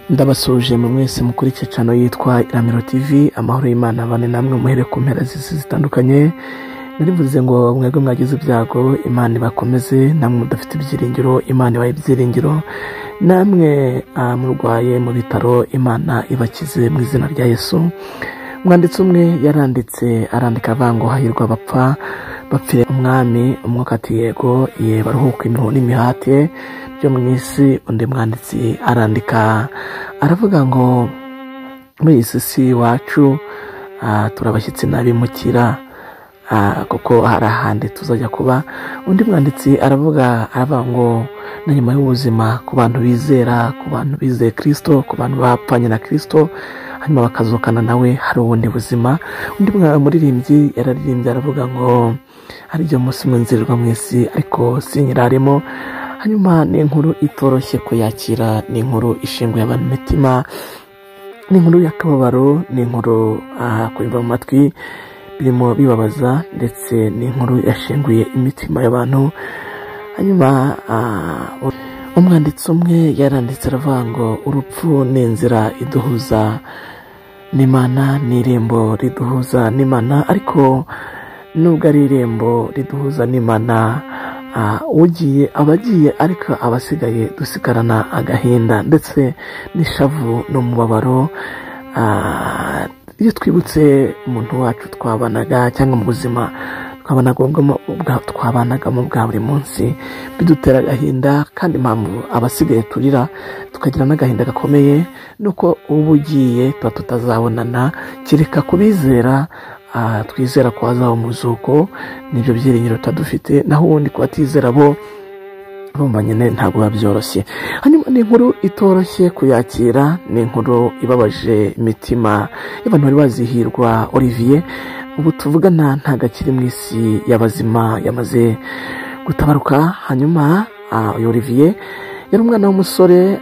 Ndabasuje mu mwese mukurikiye channel yitwa Iramiro TV. Amahoro y'Imana abane namwe muhere ku mpera z'isi zitandukanye. Narivuze ngo mwebwe mwagize ibyago Imana ibakomeze, namwe mudafite ibyiringiro Imana ibahe ibyiringiro, namwe murwaye mu bitaro Imana ibakize mu izina rya Yesu. Umwanditsi umwe yaranditse arandika avuga ngo hahirwa abapfa bapfire umwami, umwuka ati yego ye baruhuka imiruho n'imihate byo mu isi. Undi mwanditsi arandika aravuga ngo muri iyi si iwacu turabashyitsi n'abimukira, kuko hari ahandi tuzajya kuba. Undi mwanditsi aravuga ngo na nyuma y'ubuzima ku bantu bizera, ku bantu bizeye Kristo, ku bantu bapfanye na Kristo hanyuma bakazukana nawe hari ubundi buzima. Undi muririmbyi yararirimbye aravuga ngo hari igihe umunsi umwe nzirirwa mu isi ariko sinyirarimo. Hanyuma ni inkuru itoroshye kuyakira, ni inkuru ishinguye abantu imitima, ni inkuru y'akababaro, ni inkuru kuyumva mu matwi birimo bibabaza, ndetse ni inkuru yashinguye imitima y'abantu. Hanyuma umwanditsi umwe yaranditse aravuga ngo urupfu ni inzira iduhuza n'Imana, ni irembo riduhuza n'Imana, ariko nubwo ari irembo riduhuza n'Imana, ugiye abagiye ariko abasigaye dusigarana agahinda ndetse n'ishavu n'umubabaro. Iyo twibutse umuntu wacu twabanaga cyangwa mu buzima twabanagamo bwa buri munsi, bidutera agahinda. Kandi impamvu abasigaye turira tukagira n'agahinda gakomeye nuko uba ugiye tuba tutazabonana, kereka kubizera twizera ko hazaba umuzuko, nibyo byiringiro tutadufite. Naho ubundi kubatizera bo urumva nyine ntabwo biba byoroshye. Hanyuma ni inkuru itoroshye kuyakira, ni inkuru ibabaje imitima y'abantu bari bazihirwa Olivier. Ubu tuvugana ntabwo akiri mu isi y'abazima, yamaze gutabaruka. Hanyuma uyu Olivier yari umwana w'umusore,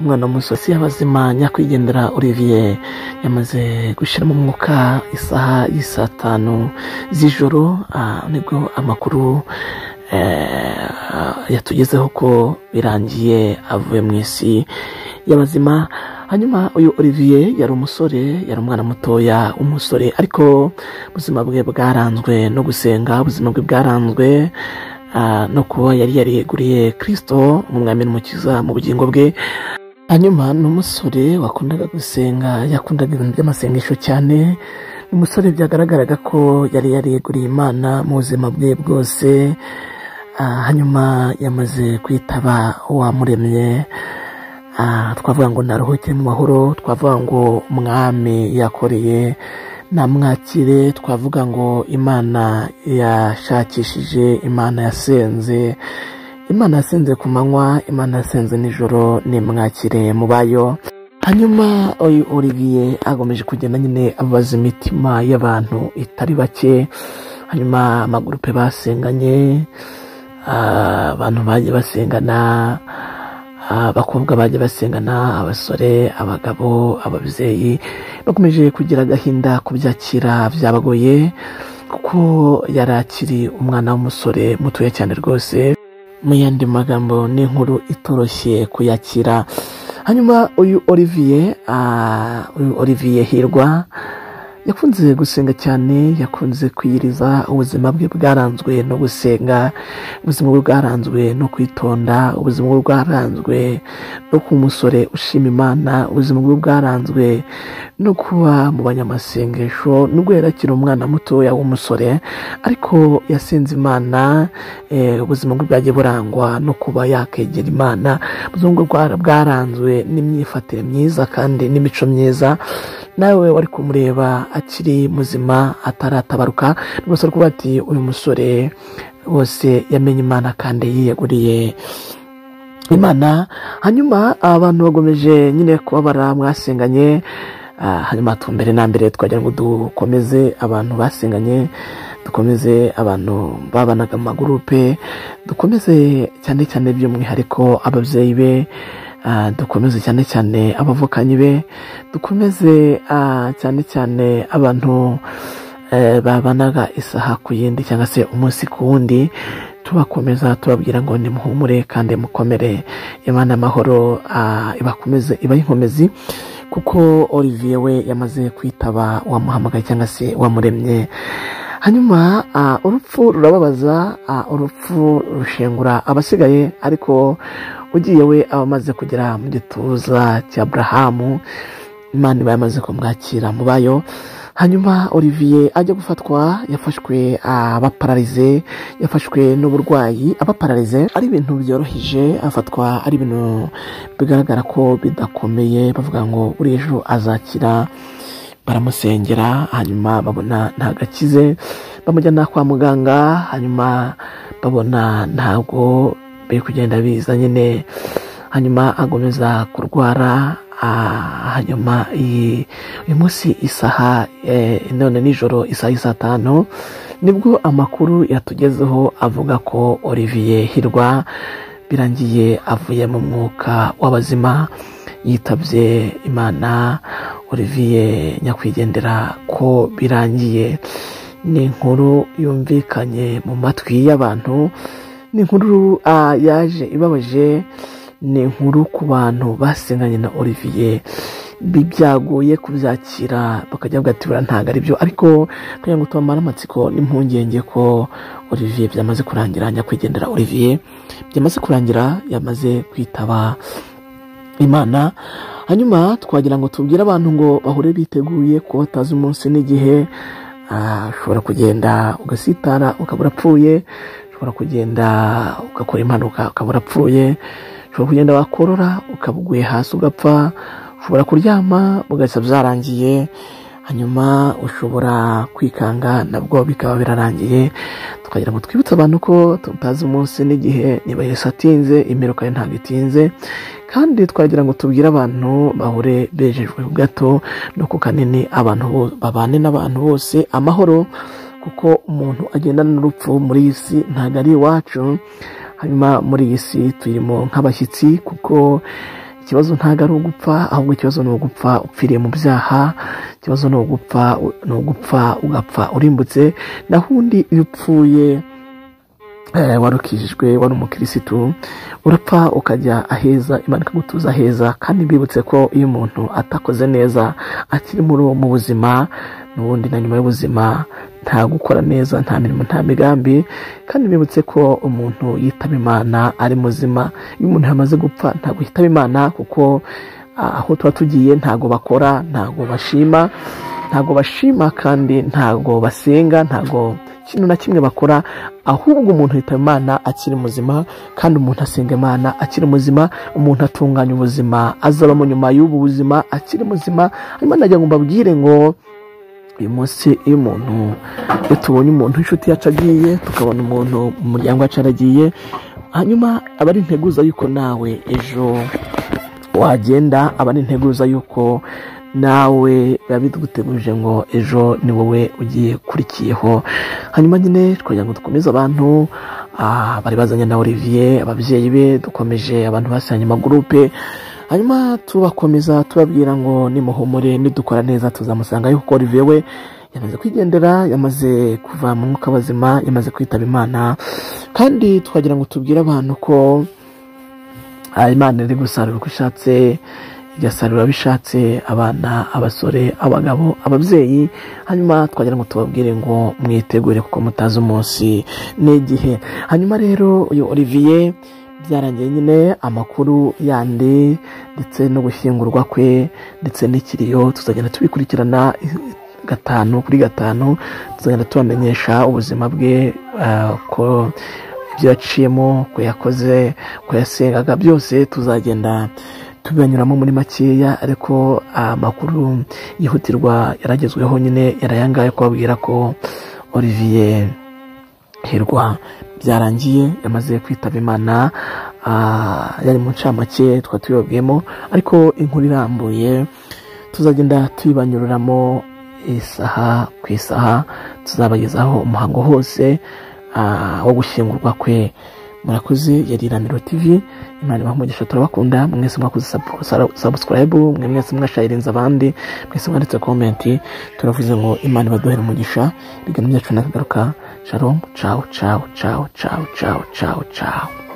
umwana w'umusore si y'abazima. Nyakwigendera Olivier yamaze gushyiramo umwuka isaha y'isaa 5 z'ijoro, nibwo amakuru yatugezeho ko birangiye avuye mu isi y'abazima. Hanyuma uyu Olivier yari umusore, yari umwana mutoya umusore, ariko ubuzima bwe bwaranzwe no gusenga, ubuzima bwe bwaranzwe no kuba yari yariyeguriye Kristo nk'umwami n'umukiza mu bugingo bwe. Hanyuma ni umusore wakundaga gusenga, yakundaga ibintu by'amasengesho cyane. Ni umusore byagaragaraga ko yari yariyeguriye Imana mu buzima bwe bwose. Hanyuma yamaze kwitaba uwamuremye, twavuga ngo naruhuke mu mahoro, twavuga ngo umwami yakoreye namwakire, twavuga ngo Imana yashakishije, Imana yasenze, Imana yasenze ku manywa, Imana yasenze nijoro, nimwakire mubayo. Hanyuma uyu Olivier agomeje kugenda nyine abaza imitima y'abantu itari bake. Hanyuma amagurupe basenganye, abantu bagiye basengana, abakobwa bagiye basengana, abasore, abagabo, ababyeyi bakomeje kugira agahinda, kubyakira byabagoye kuko yari akiri umwana w'umusore mutoya cyane rwose. Mu yandi magambo ni inkuru itoroshye kuyakira. Hanyuma uyu Olivier, uyu Olivier Hirwa yakunze gusenga cyane, yakunze kwiyiriza, ubuzima bwe bwaranzwe no gusenga, ubuzima bwe bwaranzwe no kwitonda, ubuzima bwe bwaranzwe no kuba umusore ushima Imana, ubuzima bwe bwaranzwe no kuba mu banyamasengesho. Nubwo yari akiri umwana mutoya w'umusore, ariko yasenze Imana. Ubuzima bwe bwagiye burangwa no kuba yakegera Imana, ubuzima bwe bwaranzwe n'imyifatire myiza kandi n'imico myiza. Nawe wari kumureba akiri muzima ataratabaruka rwose ari kuvuga ati uyu musore wose yamenye Imana kandi yiyeguriye Imana. Hanyuma abantu bagomeje nyine kubabara mwasenganye. Hanyuma tumbere na mbere twagira ngo dukomeze abantu basenganye, dukomeze abantu babanaga mu magurupe, dukomeze cyane cyane by'umwihariko ababyeyi be, dukomeze cyane cyane abavukanyi be, dukomeze cyane cyane abantu Babanaga isaha ku yindi cyangwa se umunsi ku wundi, tubakomeza tubabwira ngo nimuhumure kandi mukomere, Imana amahoro ibakomeze, ibahe inkomezi, kuko Olivier we yamaze kwitaba wamuhamagaye cyangwa se wamuremye. Hanyuma urupfu rurababaza, urupfu rushengura abasigaye, ariko ugiye we aba amaze kugera mu gituza cya Abrahamu, Imana iba yamaze kumwakira mu bayo. Hanyuma Olivier ajya gufatwa, yafashwe abapararize, yafashwe n'uburwayi abapararize, ari ibintu byoroheje, afatwa ari ibintu bigaragara ko bidakomeye, bavuga ngo buri ejo azakira, baramusengera, hanyuma babona ntagakize, bamujyana kwa muganga, hanyuma babona ntabwo biri kugenda biza nyine, hanyuma agomeza kurwara. Hanyuma uyu munsi isaha none nijoro isaha y'i 5 nibwo amakuru yatugezeho avuga ko Olivier Hirwa birangiye avuye mu mwuka w'abazima, yitabye Imana. Olivier nyakwigendera ko birangiye. Ni inkuru yumvikanye mu matwi y'abantu, ni inkuru yaje ibabaje, ni inkuru ku bantu basenganye na Olivier byagoye kubyakira, bakajya bavuga ati buriya ntabwo ari byo, ariko kugira ngo tubamare amatsiko n'impungenge ko Olivier byamaze kurangira, nyakwigendera Olivier byamaze kurangira, yamaze kwitaba Imana. Hanyuma twagira ngo tubwire abantu ngo bahure biteguye ko batazi umunsi n'igihe. Ushobora kugenda ugasitara ukaba urapfuye, ushobora kugenda ugakora impanuka ukaba urapfuye, ushobora kugenda wakorora ukaba uguye hasi ugapfa, ushobora kuryama ugahita byarangiye, hanyuma ushobora kwikanga nabwo bikaba birarangiye. Tukagira ngo twibutse abantu ko tutazi umunsi n'igihe, niba Yesu atinze imperuka ye ntabwo itinze, kandi twagira ngo tubwire abantu bahure bejejwe ku gato no ku kanini, abantu babane n'abantu bose amahoro, kuko umuntu agendana n'urupfu muri iyi si ntabwo ari iwacu. Hanyuma muri iyi si turimo nk'abashyitsi, kuko ikibazo ntabwo ari ugupfa, ahubwo ikibazo ni ugupfa upfiriye mu byaha, ikibazo ni ugupfa ugapfa urimbutse. Naho undi iyo upfuye warukijijwe, wari umukirisitu, urapfa ukajya aheza, Imana ikagutuza aheza. Kandi bibutse ko iyo umuntu atakoze neza akiri muri mu buzima, n'ubundi na nyuma y'ubuzima nta gukora neza, nta mirimo, nta migambi. Kandi bibutse ko umuntu yitaba Imana ari muzima. Iyo umuntu yamaze gupfa ntabwo yitaba Imana, kuko aho tuba tugiye ntabwo bakora, ntabwo bashima, ntabwo bashima, kandi ntabwo basenga, ntabwo ikintu na kimwe bakora, ahubwo umuntu yitaba Imana akiri muzima, kandi umuntu asenga Imana akiri muzima, umuntu atunganya ubuzima azabamo nyuma y'ubu buzima akiri muzima. Hanyuma nagira ngo mbabwire ngo uyu munsi iyo umuntu, iyo tubonye umuntu inshuti yacu agiye, tukabona umuntu mu muryango wacu aragiye, hanyuma aba ari integuza yuko nawe ejo wagenda, aba ari integuza yuko nawe biba biguteguje ngo ejo ni wowe ugiye kurikiyeho. Hanyuma nyine twagira ngo dukomeze abantu bari bazanye na Olivier, ababyeyi be, dukomeje abantu basanye amagurupe, hanyuma tubakomeza tubabwira ngo nimuhumure, nidukora neza tuzamusanga, kuko Olivier we yamaze kwigendera, yamaze kuva mu mwuka w'abazima, yamaze kwitaba Imana. Kandi twagira ngo tubwire abantu ko Imana iri gusarura uko ishatse, igasarura bishatse, abana, abasore, abagabo, ababyeyi. Hanyuma twagira ngo tubabwire ngo mwitegure kuko mutazi umunsi n'igihe. Hanyuma rero uyu Olivier byarangiye nyine, amakuru yandi ndetse no gushyingurwa kwe ndetse n'ikiriyo tuzagenda tubikurikirana 5 kuri 5, tuzagenda tubamenyesha ubuzima bwe, ko ibyo yaciyemo, ko yakoze, ko yasengaga, byose tuzagenda tubanyuramo muri makeya. Ariko amakuru yihutirwa yaragezweho nyine yarayangaye kubabwira ko Olivier Hirwa byarangiye, yamaze kwitaba Imana. Yari mu ncamake twa tubibabwiyemo, ariko inkuru irambuye tuzagenda tuyibanyuramo isaha ku isaha, tuzabagezaho umuhango hose wo gushyingurwa kwe. Murakoze, yari Iramiro TV. Imana ibahe umugisha, turabakunda mwese mwakoze subscribe, mwe mwese mwashayirinze abandi, mwese mwanditse comment. Turavuze ngo Imana ibaduhere umugisha. Ibiganiro byacu nakagaruka. Shalom, ciao ciao ciao ciao ciao ciao ciao.